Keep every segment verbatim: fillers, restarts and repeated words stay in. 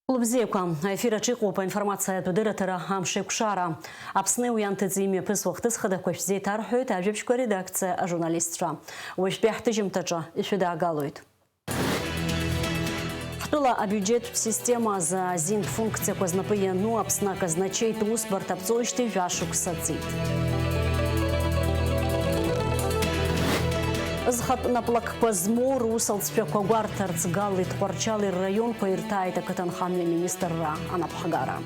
Хәлыбзиақәа, аефир аҿы иҟоуп аинформациатә адырраҭара «Амшеикәшара». Аԥсни уи анҭыҵи имҩаԥысуа ахҭыс хадақәа шәзеиҭарҳәоит ажәабжьқәа редакциа ажурналистцәа. Уажәтәи ҳҭыжьымҭаҿы ишәыдаагалоит. Ҳтәыла абиуџьеттә система азы азинтә функциақәа знапы иану Аԥсны аказначеитә усбарҭа аԥҵоижьҭеи жәашықәса ҵит. Зхатә наплакқәа змоу рус алҵшәақәа гәарҭарц Галлеи Тҟәарчали рраионқәа ирҭааит ақыҭанхамҩа министрра анапхгара.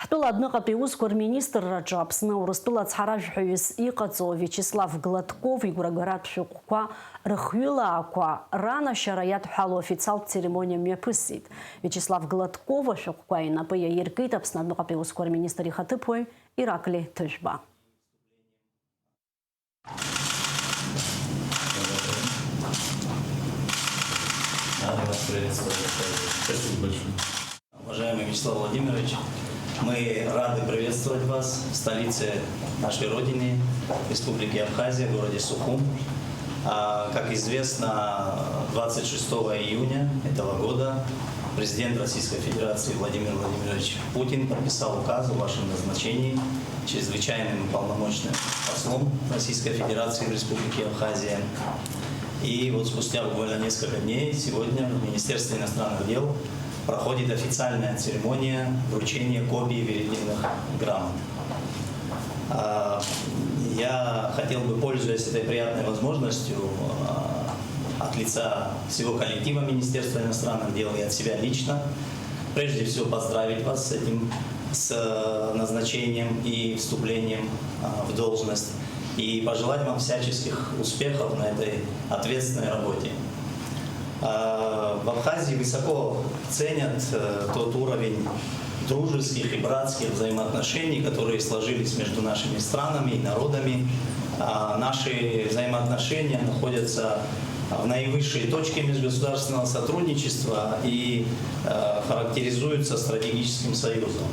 Ҳтәыла адәныҟатәи аусқәа рминистрраҿы Аԥсны Урыстәыла ацҳаражәҳәаҩыс иҟаҵоу Виачеслав Гладков игәрагаратә шәҟәқәа рыхҩылаақәа ранашьара иадҳәалоу официалтә церемониа мҩаԥысит. Виачеслав Гладков ашәҟәқәа инапы иаиркит Аԥсны адәныҟатәи аусқәа рминистр ихаҭыԥуаҩ Иракли Ҭыжәба. Рады вас приветствовать. Спасибо большое. Уважаемый Вячеслав Владимирович, мы рады приветствовать вас в столице нашей Родины, Республики Абхазия, в городе Сухум. А, как известно, двадцать шестого июня этого года президент Российской Федерации Владимир Владимирович Путин подписал указ о вашем назначении чрезвычайным и полномочным послом Российской Федерации в Республике Абхазия. И вот спустя буквально несколько дней, сегодня в Министерстве иностранных дел проходит официальная церемония вручения копий верительных грамот. А, я хотел бы, пользуясь этой приятной возможностью, а, от лица всего коллектива Министерства иностранных дел и от себя лично, прежде всего поздравить вас с этим, с, э, назначением и вступлением, а, в должность, и пожелать вам всяческих успехов на этой ответственной работе. А, в Абхазии высоко ценят, э, тот уровень дружеских и братских взаимоотношений, которые сложились между нашими странами и народами. А, наши взаимоотношения находятся в наивысшей точке межгосударственного сотрудничества и, э, характеризуются стратегическим союзом.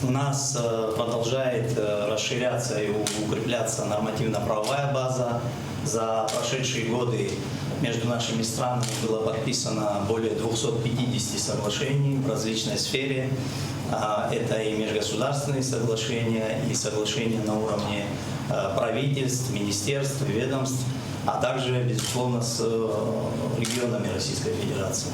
У нас, э, продолжает, э, расширяться и у-, укрепляться нормативно-правовая база. За прошедшие годы между нашими странами было подписано более двухсот пятидесяти соглашений в различной сфере. А, это и межгосударственные соглашения, и соглашения на уровне, э, правительств, министерств и ведомств, а также, безусловно, с, э, регионами Российской Федерации.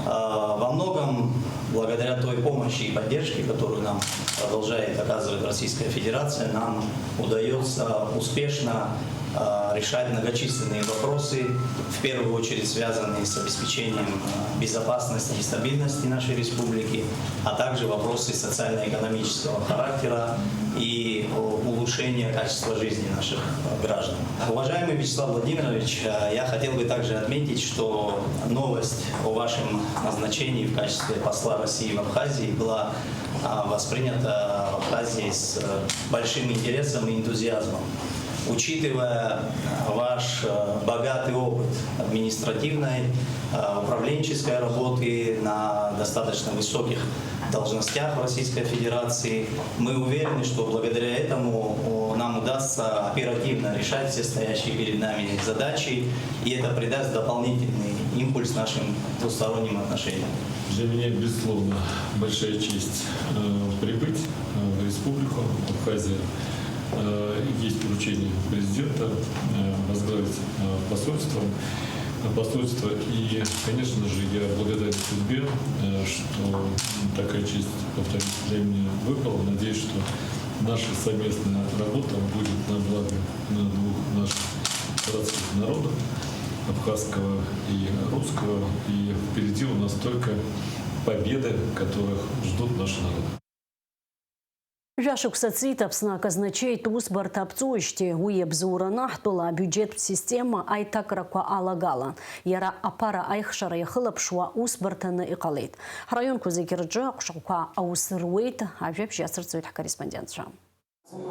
А, во многом благодаря той помощи и поддержке, которую нам продолжает оказывать Российская Федерация, нам удаётся успешно, а, решать многочисленные вопросы, в первую очередь связанные с обеспечением, а, безопасности и стабильности нашей республики, а также вопросы социально-экономического характера и, о, улучшения качества жизни наших, э, граждан. Уважаемый Вячеслав Владимирович, э, я хотел бы также отметить, что новость о вашем назначении в качестве посла России в Абхазии была, а, воспринята в Абхазии с, э, большим интересом и энтузиазмом. Учитывая, э, ваш, э, богатый опыт административной, э, управленческой работы на достаточно высоких должностях в Российской Федерации, мы уверены, что благодаря этому, о, нам удастся оперативно решать все стоящие перед нами задачи, и это придаст дополнительный импульс нашим двусторонним отношениям. Для меня, безусловно, большая честь, э, прибыть, э, в Республику Абхазия. Э, есть поручение президента, э, возглавить, э, посольство. Э, посольство. И, конечно же, я благодарен судьбе, э, что такая честь, повторюсь, для меня выпала. Надеюсь, что наша совместная работа будет на благо, э, двух наших братских народов, абхазского и русского. И впереди у нас только победы, которых ждут наши народы. Жәашықәса ҵит Аԥсны аказначеитә усбарҭа аԥҵоижьҭеи. Уи иабзоураны ҳтәыла абиуџьеттә система аиҭакрақәа алагалан. Иара аԥара аихшара иахылаԥшуа усбарҭаны иҟалеит. Ҳраионқәа зегьы рҿы аҟәшақәа аус руеит, ажәабжь иацырҵоит ҳкорреспондентцәа.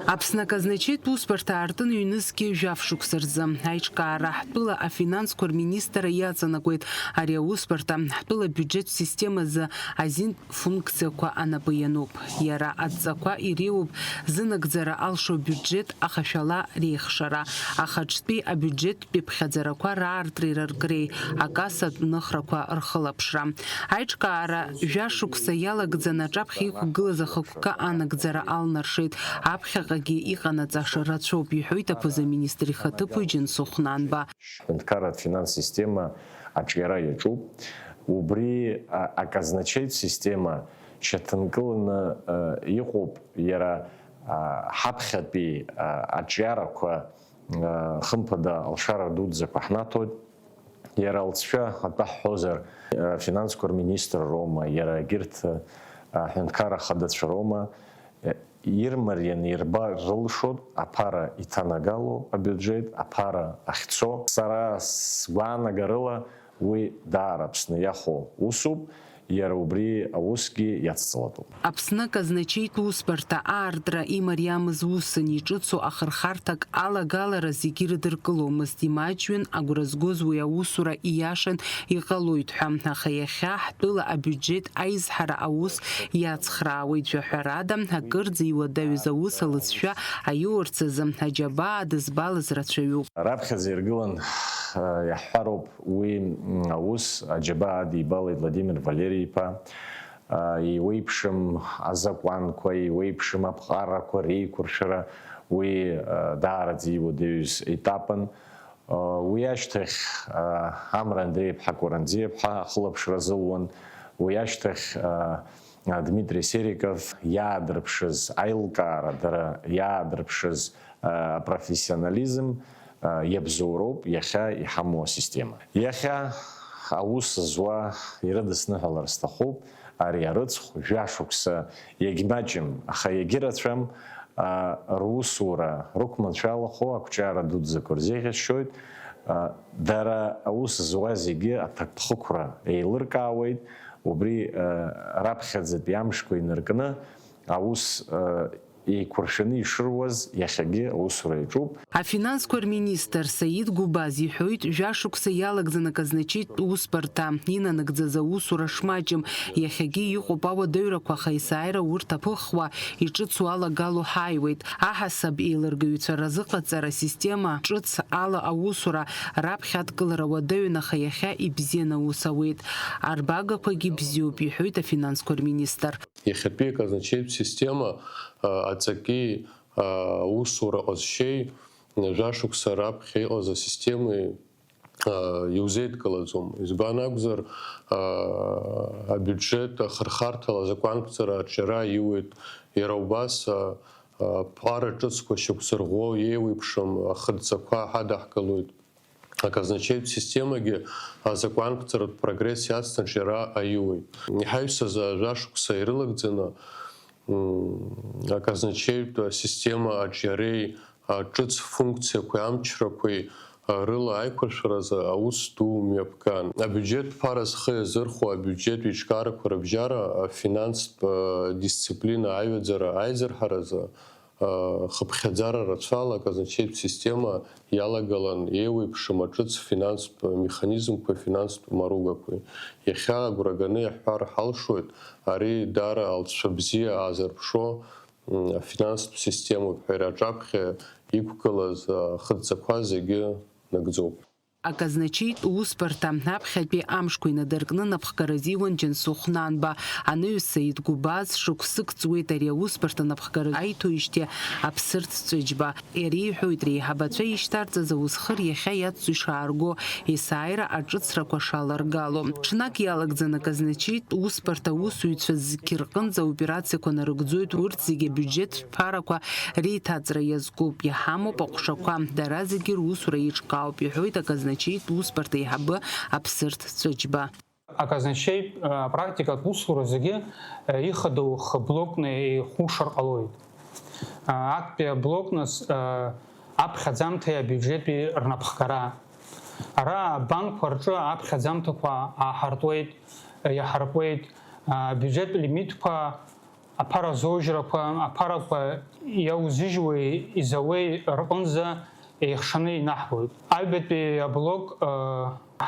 Аԥсны аказначеитә усбарҭа аартын ҩнызқьи жәаф шықәса рзы. Аиҿкаара ҳтәыла афинансқәа рминистрра иаҵанакуеит. Ари аусбарҭа ҳтәыла абиуџьет системазы азин функциақәа анапы иануп. Иара адҵақәа иреиуоуп зынагӡара алшо абиуџьет ахашәала реихшара, ахаҿтәи абиуџьеттә ԥхьаӡарақәа раартреи раркреи, акассатә ныхрақәа рхылаԥшра. Аиҿкаара жәа шықәса иалагӡаны аҿаԥхьа иқәгылаз ахықәкы анагӡара алнаршеит, аԥхьаҟагьы иҟанаҵаша рацәоуп, иҳәоит аԥыза-министр ихаҭыԥуаҩ Џьансыхә Нанба. Ҳҳәынҭқарратә финанстә система аҿиара иаҿуп. Убри, а, аказначеитә система шьаҭанкыланы, а, иҟоуп, иара, а, ҳаԥхьатәи, а, аҿиарақәа, а, хымԥада, алшара дуӡӡақәа ҳнаҭоит. Иара алҵшәа атәы ҳҳәозар, а, финансқәа рминистр роума, иара егьырҭ, а, аҳәынҭқарра хадацәа роума, ирмарианы ирбар рылшоит аԥара иҭанагало абиуџьет, аԥара ахьцо. Сара сгәаанагарыла уи даара Аԥсны иахәо усуп, иара убри аусгьы иацҵалатәуп. Аԥсны аказначеитә усбарҭа аартра имариамыз усын, иҿыцу ахырхарҭак алагалара зегьы ирыдыркыломызт, имаҷҩын агәра згоз уи аусура ииашан иҟалоит ҳәа. Аха иахьа ҳтәыла абиуџьет аизҳара аус иацхраауеит, жәаҳәарада, акырӡа иуадаҩыз аус алҵшәа аиурц азы аџьабаа дызбалаз рацәаҩуп. Раԥхьаӡа иргылан, а, иаҳҳәароуп, уи, м, аус аџьабаа адибалеит Владимир Валери-иԥа. А, иуеиԥшым азакәанқәа, иуеиԥшым аԥҟарақәа реиқәыршәара, уи, а, даараӡа иуадаҩыз етапын. Уи ашьҭахь, а, Амра Андреи-иԥҳа Куранӡиаԥҳа ахылаԥшра азылуан. Уи ашьҭахь, а, Дмитри Сериков иаадырԥшыз аилкаара, дара иаадырԥшыз, а, апрофессионализм, а, иабзоуроуп иахьа иҳамоу асистема. Иахьа аус зуа ирыдысныҳәалар сҭахуп, ари арыцхә, жәашықәса иагьмаҷым, аха иагьырацәам, а, русура рықәманшәалахо ақәҿиара дуӡӡақәа рзеиӷьасшьоит. А, дара аус зуа зегьы аҭакԥхықәра еилыркаауеит, убри, а, раԥхьаӡатәи амшқәа инаркны аус, а, еиқәыршәаны ишыруаз иахьагьы аусура иаҿуп. Афинансқәа рминистр Саид Гәыбаз иҳәоит, жәашықәса иалагӡаны аказначеитә усбарҭа инанагӡаз аусура шмаҷым, иахьагьы иҟоуп ауадаҩрақәа, аха есааира урҭ аԥыхуа, иҿыцу алагало ҳааиуеит. Аҳасаб еилыргаҩцәа разыҟаҵара асистема ҿыц ала аусура раԥхьа адкылара уадаҩын, аха иахьа ибзианы аус ауеит. Арбагақәагьы бзиоуп, иҳәоит афинансқәа рминистр. Иахьатәи аказначеитә система, а, аҵаки, а, аусура ҟазшьеи, жәашықәса раԥхьа иҟаз асистемеи, а, иузеидкылаӡом. Избан акәзар, а, абиуџьет ахырхарҭала азакәанқәҵара аҿиара аиуеит. Иара убас, а, а, аԥҟара ҿыцқәа шьақәзырӷәӷәо еиуеиԥшым ахыдҵақәа ҳадаҳкылоит. Аказначеитә системагьы азакәанқәҵаратә прогресс иацнаҿ иара аиуеит. Иҳаҩсыз ажәа шықәса ирылагӡаны, м, аказначеитә система аҿиареи аҿыц функциақәеи амчрақәеи рыла аиқәыршәаразы аус ду мҩаԥган. Абиуџьет ԥара зхы иазырхәо абиуџьеттә еиҿкаарақәа рыбжьара афинанстә дисциплина аҩаӡара аизырҳаразы хыԥхьаӡара рацәала аказначеитә система иалагалан еиуеиԥшым аҿыц финанстә механизмқәеи финанстә маругақәеи. Иахьа агәра ганы иаҳҳәар ҳалшоит, ари даара алҵшәа бзиа аазырԥшуа, м, афинанстә системоуп ҳәа иара аҿаԥхьа иқәгылаз ахыдҵақәа зегьы нагӡоуп. Аказначеитә усбарҭа аԥхьатәи амшқәа инадыркны напхгара азиуан Џьансыхә Нанба. Анаҩс Саид Гәыбаз шықәсык ҵуеит ари аусбарҭа напхгара аиҭоижьҭеи Аԥсырҭ Ҵәыџьба. Иара иҳәоит, реиҳабацәа ишьҭарҵаз аусхыр иахьа иацу ишаарго, есааира аҿыцрақәа шаларгало. Ҽнак иалагӡаны аказначеитә усбарҭа аусзуҩцәа зқьы рҟынӡа аоперациақәа нарыгӡоит, урҭ зегьы абиуџьет ԥарақәа реиҭаҵра иазкуп, иҳамоуп аҟәшақәа, дара зегьы русура еиҿкаауп, иҳәоит аказначеитә усбарҭа аиҳабы Аԥсырҭ Ҵәыџьба. Аказначеитә, а, практикатә усура зегьы, а, ихадоу хы-блокны еихушар ҟалоит. А, актәи аблок, нас, а, аԥхьаӡамҭеи абиуџьети рнапхгара. Ара абанкқәа рҿы аԥхьаӡамҭақәа ааҳартуеит, иаҳаркуеит, а, абиуџьеттә лимитқәа Аԥара зоужьрақәа, аԥарақәа иаузыжьуеи изауеи рҟынӡа еихшаны инаҳгоит. Аҩбатәи аблок, э,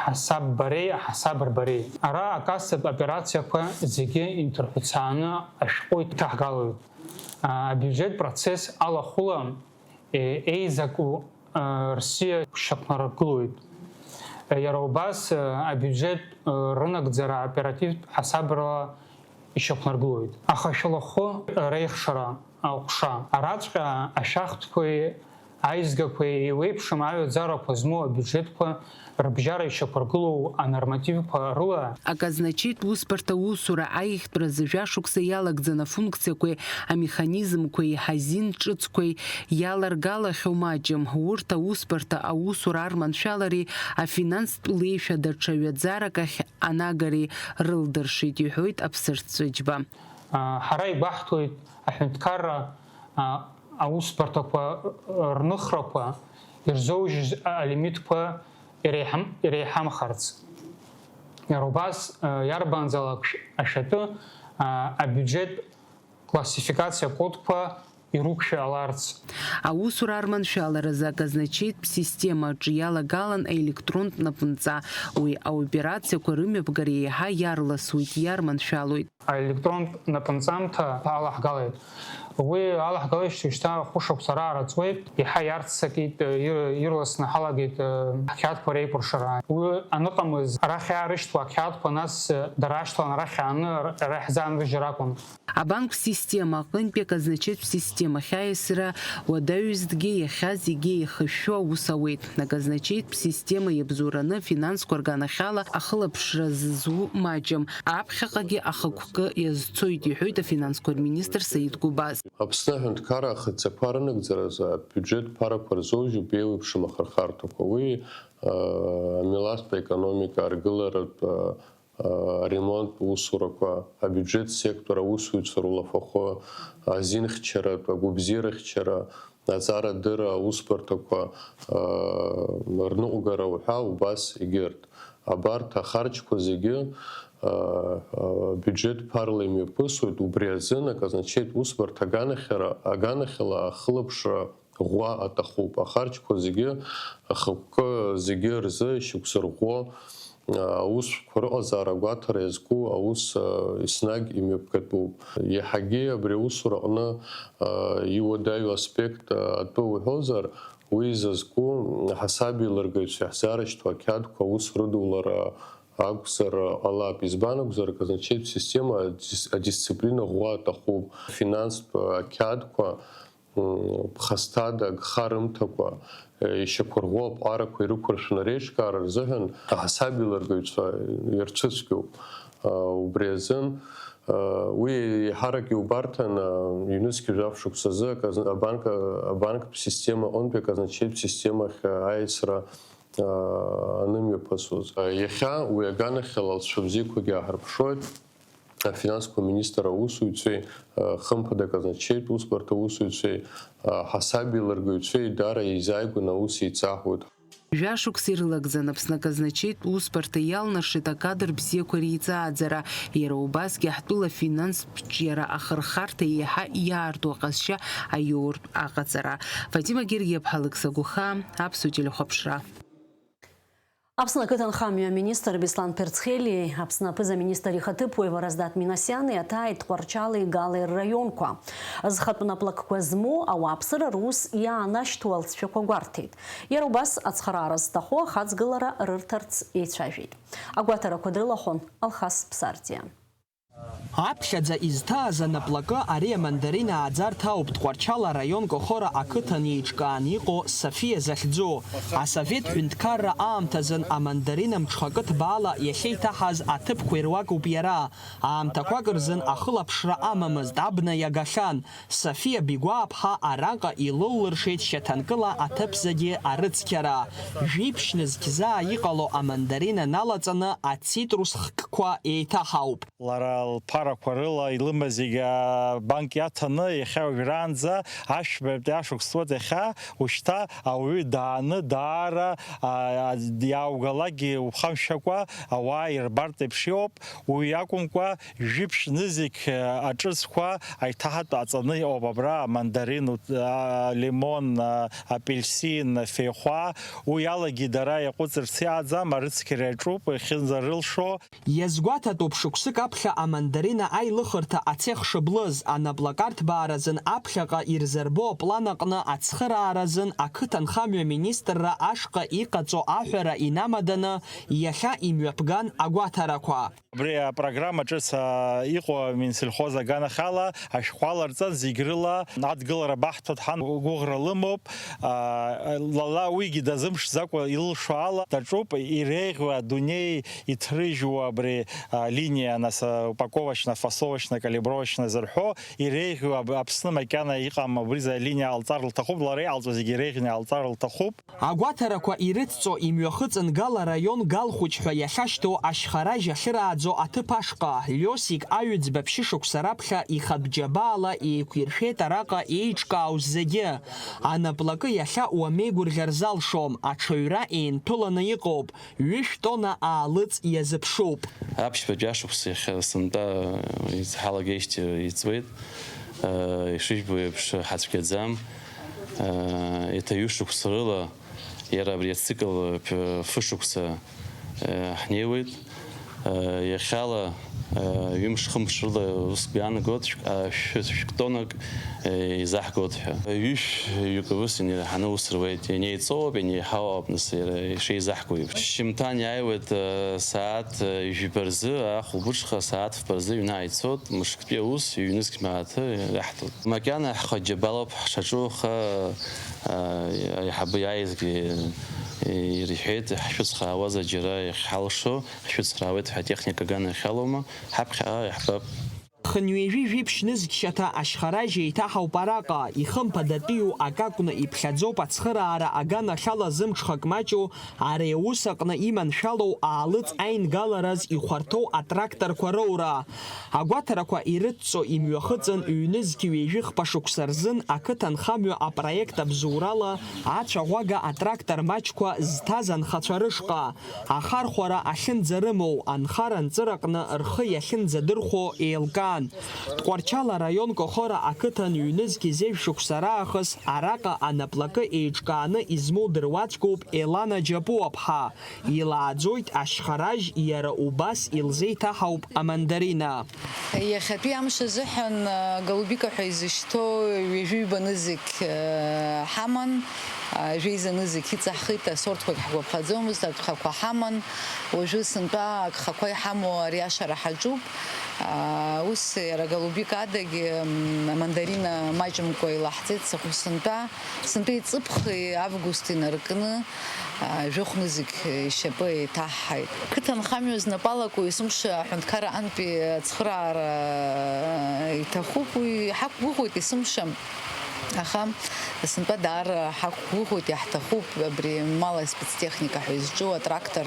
ҳасаббареи аҳасабырбареи. Ара акассатә операциақәа зегьы инҭырҳәцааны ашәҟәы иҭаҳгалоит. А, абиуџьет процесс алахәыла, э, еизаку, э, рсиа шьақәнаргылоит. Э, иара убас, э, абиуџьет, э, рынагӡара оперативтә ҳасабрала ишьақәнаргылоит. Аха шәылахәы реихшара аҟәша. Араҵәҟьа ашәахтәқәеи аизгақәеи еиуеиԥшым аҩаӡарақәа змоу абиуџьетқәа рыбжьара ишьақәыргылоу анормативқәа рыла, аказначеитә усбарҭа усура аиӷьтәразы жәашықәса иалагӡан афункциақәеи амеханизмқәеи иҳазин ҿыцқәеи иаларгалахьоу маҷым, урҭ аусбарҭа аусура арманшәалареи афинанстә леишәа даҽа ҩаӡарак ахь анагареи рылдыршеит, иҳәоит Аԥсырҭ Ҵәыџьба. А, ҳара игәаҳҭоит аҳәынҭқарра, а, аусбарҭақәа рныхрақәа ирзоужьыз алимитқәа иреиҳам-, иреиҳамхарц. Иара убас, а, иарбанзаалак шә-, ашәатәы, а, абиуџьет классификациа кодқәа ирықәшәаларц. Аусура арманшәаларазы аказначеитә система аҿы иалагалан аелектронтә напынҵа. Уи аоперациақәа рымҩаԥгара еиҳа иарласуеит, иарманшәалоит. Аелектронтә напынҵамҭа алаҳгалеит. Уи алаҳгалеижьҭеи шьҭа хәышықәса раара ҵуеит, еиҳа иарццакит, ир-, ирласны ҳалагеит, э, ҳқьаадқәа реикәыршара. Уи аныҟамыз, арахь иаарышьҭуа ақьаадқәа, нас, э, дара ашьҭаланы арахь ааны р-, ара иаҳзаанрыжьыр акәын. Абанктә система аҟынтәи аказначеитә системахь аиасра уадаҩызҭгьы иахьа зегьы еихышәшәо аус ауеит. Аказначеитә система иабзоураны афинансқәа рганахьала ахылаԥшра зызу маҷым. Аԥхьаҟагьы ахықәкы иазцоит, иҳәоит афинансқәа рминистр Саид Гәыбаз. Аԥсны аҳәынҭқарра ахадҵақәа рынагӡаразы абиуџьет ԥарақәа рзоужьуп еиуеиԥшым ахырхарҭақәа. Уи, а, амилаҭтә аекономика аргыларатә, а, а, аремонттә усурақәа, абиуџьет сектор аусзуҩцәа рулафахәы, азинхьчаратә, агәабзиарахьчара, аҵарадырра аусбарҭақәа, аа, рныҟәгара уҳәа убас егьырҭ. Абарҭ ахарџьқәа зегьы, аа, аа, абиуџьет ԥарла имҩаԥысуеит, убри азын аказначеитә усбарҭа аганахьара, аганахьала ахылаԥшра ӷәӷәа аҭахуп. Ахарџьқәа зегьы, ахықәкы зегьы рзы ишьақәзырӷәӷәо, аусқәа рыҟазаара агәаҭара иазку аус, а, еснагь имҩаԥгатәуп. Иаҳагьы абри аусураҟны, а, иуадаҩу аспект, а, атәы уҳәозар, уи изызку ҳасаб еилыргаҩцәа иаҳзаарышьҭуа ақьаадқәа аус рыдулара акәзар ҟалап. Избан акәзар, аказначеитә система адис-, адисциплина ӷәӷәа аҭахуп. Афинанстә ақьаадқәа м, ԥхасҭада агха рымҭакәа, е, ишьақәырӷәӷәо аԥҟарақәа ирықәыршәны реиҿкаара рзыҳәан аҳасаб еилыргаҩцәа ирцәыцәгьоуп. А, убри азын, а, уи еиҳарак иубарҭан, а, ҩнызқь жәаф шықәсазы аказн-, абанк, абанктә система аҟынтәи аказначеитә системахь аиасра, а, анымҩаԥысуаз. А, иахьа уи аганахьала алҵшәа бзиақәагьы ааҳарԥшуеит. Афинансқәа министр аусзуҩцәеи, хымԥада аказначеитә усбарҭа аусзуҩцәеи, ҳасаб еилыргаҩцәеи даара еизааигәаны аус еицаҳуеит. Жәашықәса ирылагӡан Аԥсны аказначеитә усбарҭа иалнаршеит акадр бзиақәа реиҵааӡара, иара убасгьы ҳтәыла афинанстә ҿиара ахырхарҭа еиҳа иаарту аҟазшьа аиуртә аҟаҵара. Фатима Гергиаԥҳа, Алықьса Гәыхаа, Аԥсуа телехәаԥшра. Аԥсны ақыҭанхамҩа аминистр Беслан Ԥерцхелиеи Аԥсны аԥыза-министр ихаҭыԥуаҩ Вараздат Минасиани аҭааит Тҟәарчали Галеи рраионқәа. Зхатә наплакқәа змоу ауааԥсыра рус иаанашьҭу алҵшәақәа гәарҭеит. Иара убас ацхыраара зҭаху ахаҵгылара рырҭарц еицәажәеит. Агәаҭарақәа дрылахәын Алхас Ԥсардиа. Аԥхьаӡа изҭааз анаплакы ари амандарин ааӡарҭа ауп Тҟәарчал араион Кохора ақыҭан еиҿкааны иҟоу Софиа захьӡу. Асовет ҳәынҭқарра аамҭазын амандарин амҽхакы ҭбаала иахьеиҭаҳаз аҭыԥқәа ируакуп иара. Аамҭақәак рзын ахылаԥшра амамызт, абна иагахьан. Софиа Бигәааԥҳа араҟа илыллыршеит шьаҭанкыла аҭыԥ зегьы арыцқьара. Жәиԥшь нызқь заа иҟало амандарин аналаҵаны ацитрус хк анаплакқәа еиҭаҳауп. Лара лԥарақәа рыла илымаз зегьы абанк иаҭаны, иахьа уажәраанӡа, ашәбатәи ашықәс ҵуеит иахьа, ушьҭа ауаҩы дааны, даара, а, а, иааугалакгьы ухамшәакәа, ауаа ирбартә еиԥш иоуп. Уи акәымкәа, жәиԥшь нызқь, а, аҿыцқәа аиҭаҳатә аҵаны иҟоуп абра, амандарин, а, лимон, а, апельсин, феихәа, уи алагьы дара иаҟәыҵырц иааӡам, арыцқьара иаҿуп, иахьынӡарылшо. Иазгәаҭатәуп, шықәсык аԥхьа амандарина аилыхырҭа ацех шыблыз, анаплакарҭбааразын аԥхьаҟа ирзырбо аплан аҟны ацхырааразын ақыҭанхамҩа министрра ашҟа иҟаҵо аҳәара инамаданы, иахьа имҩаԥган агәаҭарақәа. Абри апрограмма ҿыц, а, иҟоу Минсельхоз аганахьала ашәҟәы аларҵан зегь рыла адгылара баҳҭоит ҳәа гәыӷра лымоуп. А, лала уигьы дазымԥшӡакәа илылшо ала даҿуп, иреиӷьу адунеи иҭрыжьуа абри, а, линиа, нас, а, упаковочно, фасовочно, калибровочно зырҳәо, иреиӷьу аб-, Аԥсны макьана иҟам, абри за линиа алҵар лҭахуп, лара иҟалҵо зегьы иреиӷьны алҵар лҭахуп. Агәаҭарақәа ирыдҵо имҩахыҵын Гал араион Галхәыҷ ҳәа иахьашьҭоу ашьхаражь ахьырааӡо аҭыԥ ашҟа, Лиосик Аҩӡба ԥшьышықәса раԥхьа ихатә џьабаала еиқәиршәеит араҟа еиҿкаау зегьы. Анаплакы иахьа уамеигәырӷьар залшом, аҽаҩра еинҭәыланы иҟоуп. Ҩышә тонна аалыҵ иазыԥшуп. Аԥшьбатәи ашықәс иахьа сынтәа изҳалагеижьҭеи иҵуеит. Ишыжәбо еиԥш, ҳацәгьаӡам. Еиҭа ҩышықәса рыла, иара абри ацикл ф-, фышықәса, ҳнеиуеит. Иахьала, ҩымш-хымш рыла уск иаанагоит, шәк-, шәы-, шәк тоннак изаҳгоит ҳәа. Ҩышә ҩык ус инеиҳаны ус руеит, ианеиҵоуп, ианеиҳауоуп, нас, иара ишеизаҳго еиԥш. Шьымҭан иааиуеит, сааҭ ҩба рзы, ахәылбыҽха сааҭ фба рзы аҩны ааицоит, мышк Ҩнызқь мааҭы иаҳҭоит. Макьана ҳхаџьабалоуп ҳшаҿу, аха, а, аиҳабы иааизгьы ирҳәеит, ҳшәыцхраауазар џьара иахьҳалшо, ҳшәыцхраауеит ҳәа атехника агана иахьалоума, ҳаԥхьаҟа иаҳбап. Хынҩажәи жәиԥшь нызқь шьаҭа ашьхаражь еиҭаҳауп араҟа, ихымԥадатәиу акакәны иԥхьаӡоуп ацхыраара аганахьала зымҽхак маҷу Ари аус аҟны иманшәалоу аалыҵ аингалараз ихәарҭоу атракторқәа роура. Агәаҭарақәа ирыдҵо имҩахыҵын, ҩнызқь ҩажәи хԥа шықәса рзын ақыҭанхамҩа апроект абзоурала ацәаӷәага атрактор маҷқәа зҭаз анхацәа рышҟа, ахархәара ахьынӡарымоу, анхара-нҵыраҟны рхы иахьынӡадырхәо еилкаан. Тҟәарчал араион Кохора ақыҭан ҩнызқь зежә шықәса раахыс араҟа анаплакы еиҿкааны измоу дыруаӡәкуп Елана Џьапуаԥҳа. Илааӡоит ашьхаражь иара убас илзеиҭаҳауп амандарина. Иахьатәи амш азыҳәан, а, Голубика ҳәа изышьҭоу ҩажәи ҩба нызқь, а, ҳаман, а, жәеиза нызқь иҵаҳхит, асортқәагь ҳгәаԥхаӡомызт, агхақәа ҳаман, уажәы сынтәа агхақәа иҳамоу ари ашара ҳаҿуп. Ус иара Голубика адагьы, м, амандарина маҷымкәа илаҳҵеит сынтәа, сынтәа иҵыԥхи август инаркны, а, жәохә нызқь ишьапы еиҭаҳҳаит. Қыҭанхамҩа знапы алаку есымша аҳәынҭқарра антәи ацхыраара иҭахуп, уи ҳақәгәыӷуеит есымша. Аха сынтәа даара ҳақәгәыӷуеит, иаҳҭахуп абри мала спецтехника ҳәа изҿу атрактор.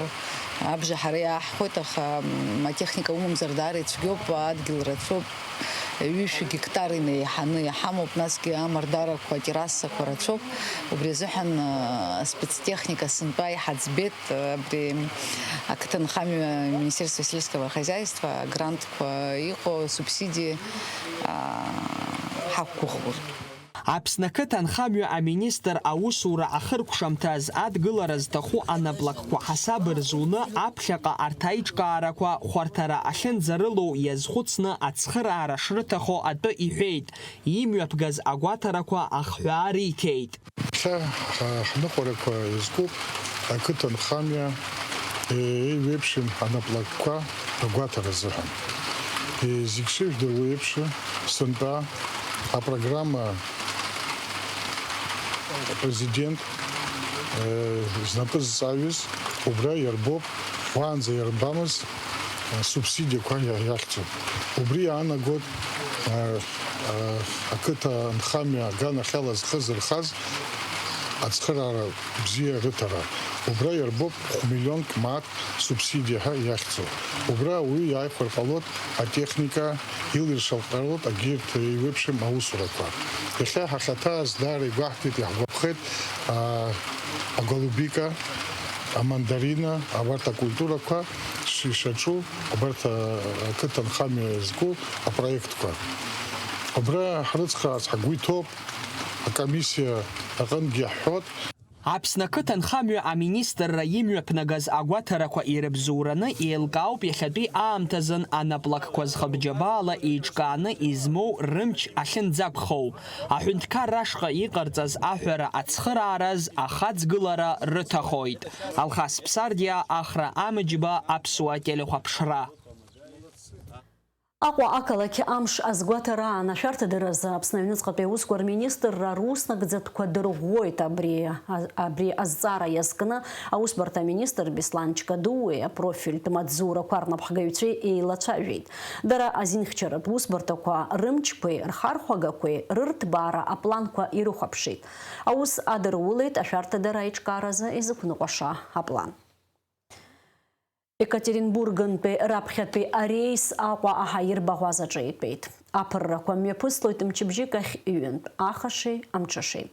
Абжа ҳара иааҳхәоит, аха, м, атехника умамзар даара ицәгьоуп, адгьыл рацәоуп. Ҩышәи гектар инеиҳаны иҳамоуп, насгьы амардарақәа, атеррасақәа рацәоуп. Убри азыҳәан, а, спецтехника сынтәа иҳаӡбеит, а, абри ақыҭанхамҩа Министерство сельского хозяйства грантқәа иҟоу субсидиа, а, ҳақәгәыӷуеит. Аԥсны ақыҭанхамҩа аминистр аусура ахыркәшамҭаз адгылара зҭаху анаплакқәа ҳасаб рзуны аԥхьаҟа арҭ аиҿкаарақәа хәарҭара ахьынӡарылоу иазхәыцны ацхыраара шрыҭахо атәы иҳәеит, имҩаԥгаз агәаҭарақәа ахҳәаа риҭеит. Ҳа, ҳа, ҳныҟәарақәа иазкуп ақыҭанхамҩа, е, еиуеиԥшым анаплакқәа агәаҭара азыҳәан. Е, зегь шыжәдыруа еиԥш, сынтәа апрограмма апрезидент, е, знапы зҵаҩыз убра иарбоуп, уаанӡа иарбамыз, субсидиақәа иа-, иахьӡуп. Убри иаанагоит, а, а, ақыҭа анхамҩа аганахьала зхы зырхаз, ацхыраара бзиа рыҭара. Убра иарбоуп хә-миллионк мааҭ субсидиа ҳәа иахьӡу. Убра ауаҩы иааихәар ҟалоит атехника, илиршар ҟалоит егьырҭ еиуеиԥшым аусурақәа. Иахьа ҳахьаҭааз даара игәаҳҭеит, иаҳгәаԥхеит, аа, аголубика, амандарина, абарҭ акультурақәа ши-, шаҿу, абарҭ, аа, ақыҭанхамҩа зку апроектқәа. Убра ҳрыцхрааз ҳгәы иҭоуп, акомиссиа аҟынгьы иаҳҳәоит. Аԥсны ақыҭанхамҩа аминистрра имҩаԥнагаз агәаҭарақәа ирыбзоураны еилкаауп иахьатәи аамҭазын анаплакқәа зхатә џьабаала еиҿкааны измоу рымч ахьынӡақәхоу. Аҳәынҭқарра ашҟа иҟарҵаз аҳәара ацхыраараз ахаҵгылара рыҭахоит. Алхас Ԥсардиа, Ахра Амыџьба, Аԥсуа телехәаԥшра. Аҟәа ақалақь амш азгәаҭараан ашәарҭадаразы Аԥсны аҩныҵҟатәи аусқәа рминистрра руснагӡатәқәа дырӷәӷәоит. Абри, абри азҵаара иазкны аусбарҭа аминистр Беслан Чкадууи апрофильтә маҵзурақәа рнапхгаҩцәеи еилацәажәеит. Дара азинхьчаратә усбарҭақәа рымчқәеи рхархәагақәеи рырҭбаара апланқәа ирыхәаԥшит. Аус адырулеит ашәарҭадара аиҿкааразы изықәныҟәаша аплан. Екатеринбургынтәи раԥхьатәи ареис Аҟәа аҳаирбаӷәазаҿы итәеит. Аԥыррақәа мҩаԥыслоит мчыбжьык ахь ҩынтә, ахашеи амҽышеи.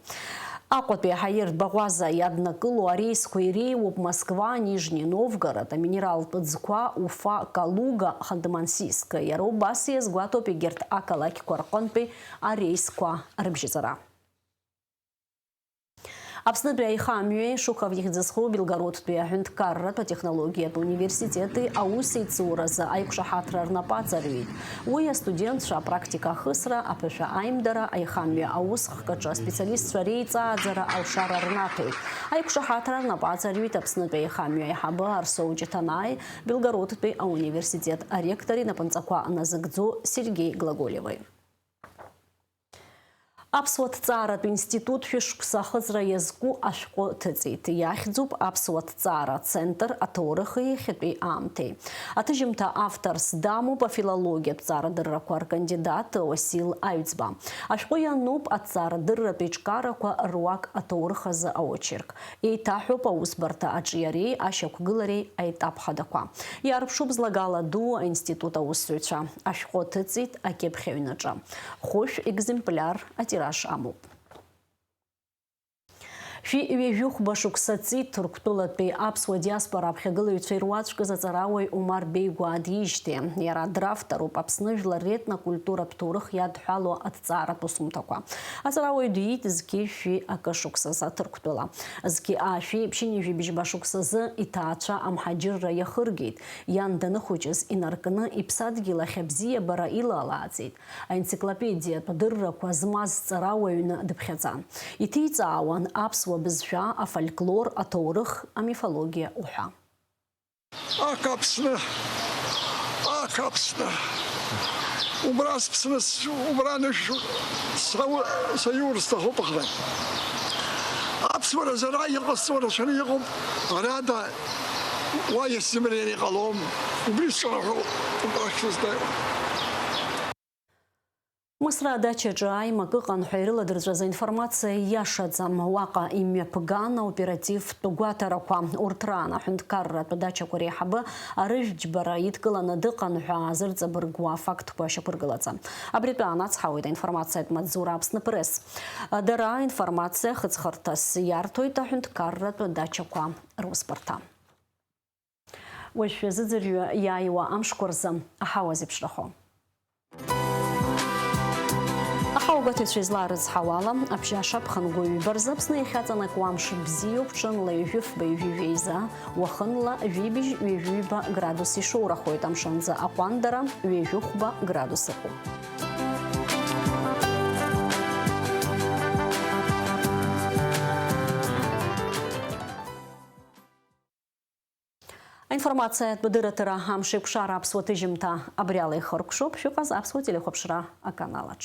Аҟәатәи аҳаирбаӷәаза иаднакыло ареисқәа иреиуоуп Москва, Нижни Новгород, аминералтә ӡқәа, Уфа, Калуга, Ханты-Мансийск. Иара убас иазгәаҭоуп егьырҭ ақалақьқәа рҟынтәи ареисқәа рыбжьаҵара. Аԥснытәи аихамҩеи Шухов ихьӡ зху Белгородтәи аҳәынҭқарратә атехнологиатә университети аусеицуразы аиқәшаҳаҭра рнапы аҵарҩит. Уи астудентцәа апрактика ахысра, аԥышәа аимдара, аихамҩа аус хкаҿы аспециалистцәа реиҵааӡара алшара рнаҭоит. Аиқәшаҳаҭра рнапы аҵарҩит Аԥснытәи аихамҩа аиҳабы Арсоу Ҷыҭанааи Белгородтәи ауниверситет аректор инапынҵақәа назыгӡо Сергеи Глаголеви. Аԥсуа ҭҵааратә институт шәышықәса ахыҵра иазку ашәҟәы ҭыҵит. Иахьӡуп Аԥсуа ҭҵаара ацентр аҭоурыхи иахьатәи аамҭеи. Аҭыжьымҭа авторс дамоуп афилологиатә ҭҵаарадыррақәа ркандидат Уасил Аҩӡба. Ашәҟәы иануп аҭҵаарадырратә еиҿкаарақәа руак аҭоурых азы аочерк. Еиҭаҳәоуп аусбарҭа аҿиареи ашьақәгылареи аетап хадақәа. Иаарԥшуп злагала ду аинститут аусзуҩцәа. Ашәҟәы ҭыҵит акьыԥхь аҩнаҿы. Хәышә екземпляр атираж амоуп. Шәи ҩажәи хәба шықәса ҵит Ҭырқәтәылатәи аԥсуа диаспора аԥхьагылаҩцәа ируаӡәкыз аҵарауаҩ Умар Беигәаа диижьҭеи. Иара дравторуп Аԥсны жәлар ретнокультуратә ҭоурых иадҳәало аҭҵааратә усумҭақәа. Аҵарауаҩ диит зқьи жәшәи акы шықәсазы Ҭырқәтәыла. Зқьи аашәи ԥшьынҩажәи быжьба шықәсазы иҭаацәа амҳаџьырра иахыргеит. Иан даныхәыҷыз инаркны иԥсадгьыл ахь абзиабара илалааӡеит. Аенциклопедиатә дыррақәа змаз ҵарауаҩны дыԥхьаӡан. Иҭиҵаауан аԥсуа бызшәа, афольклор, аҭоурых, амифологиа уҳәа. Ах, Аԥсны! Ах, Аԥсны! Убра сԥсны, с-, убра анышә сау-, саиур сҭахуп, аха аԥсуара зара иҟасҵо рацәаны иҟоуп, арада уа иасзымреир иҟалом, убри сҿанаҳәо убрахь сыздаиуа. Мысра адачаҿы аимак ыҟан ҳәа ирыладырҵәаз аинформациа иашаӡам. Уаҟа имҩаԥган аоперативтә гәаҭарақәа. Урҭ раан аҳәынҭқарратә дачақәа реиҳабы арыжәтә џьбара идкыланы дыҟан ҳәа азырҵабыргуа афактқәа шьақәыргылаӡам. Абри атәы аанацҳауеит аинформациатә маҵзура Аԥсны Пресс. Дара аинформациа хыҵхырҭас иарҭоит аҳәынҭқарратә дачақәа русбарҭа. Уажә шәазыӡырҩы иааиуа амшқәа рзы аҳауа зеиԥшрахо. Аҳауагәаҭаҩцәа излаарыцҳауала, абжьаша ԥхынгәы ҩба рзы Аԥсны иахьаҵанакуа амш бзиоуп, ҽынла ҩажәи фба-ҩажәи жәеиза, уахынла жәибжь ҩажәиба градус ишоурахоит, амшынӡы аҟәандара ҩажәи хәба градус ыҟоуп. Аинформациатә дырраҭара амш еиқәшара аԥсуа ҭыжьымҭа абриала ихыркәшоуп, шәыҟаз аԥсуа телехәаԥшра аканалаҿ.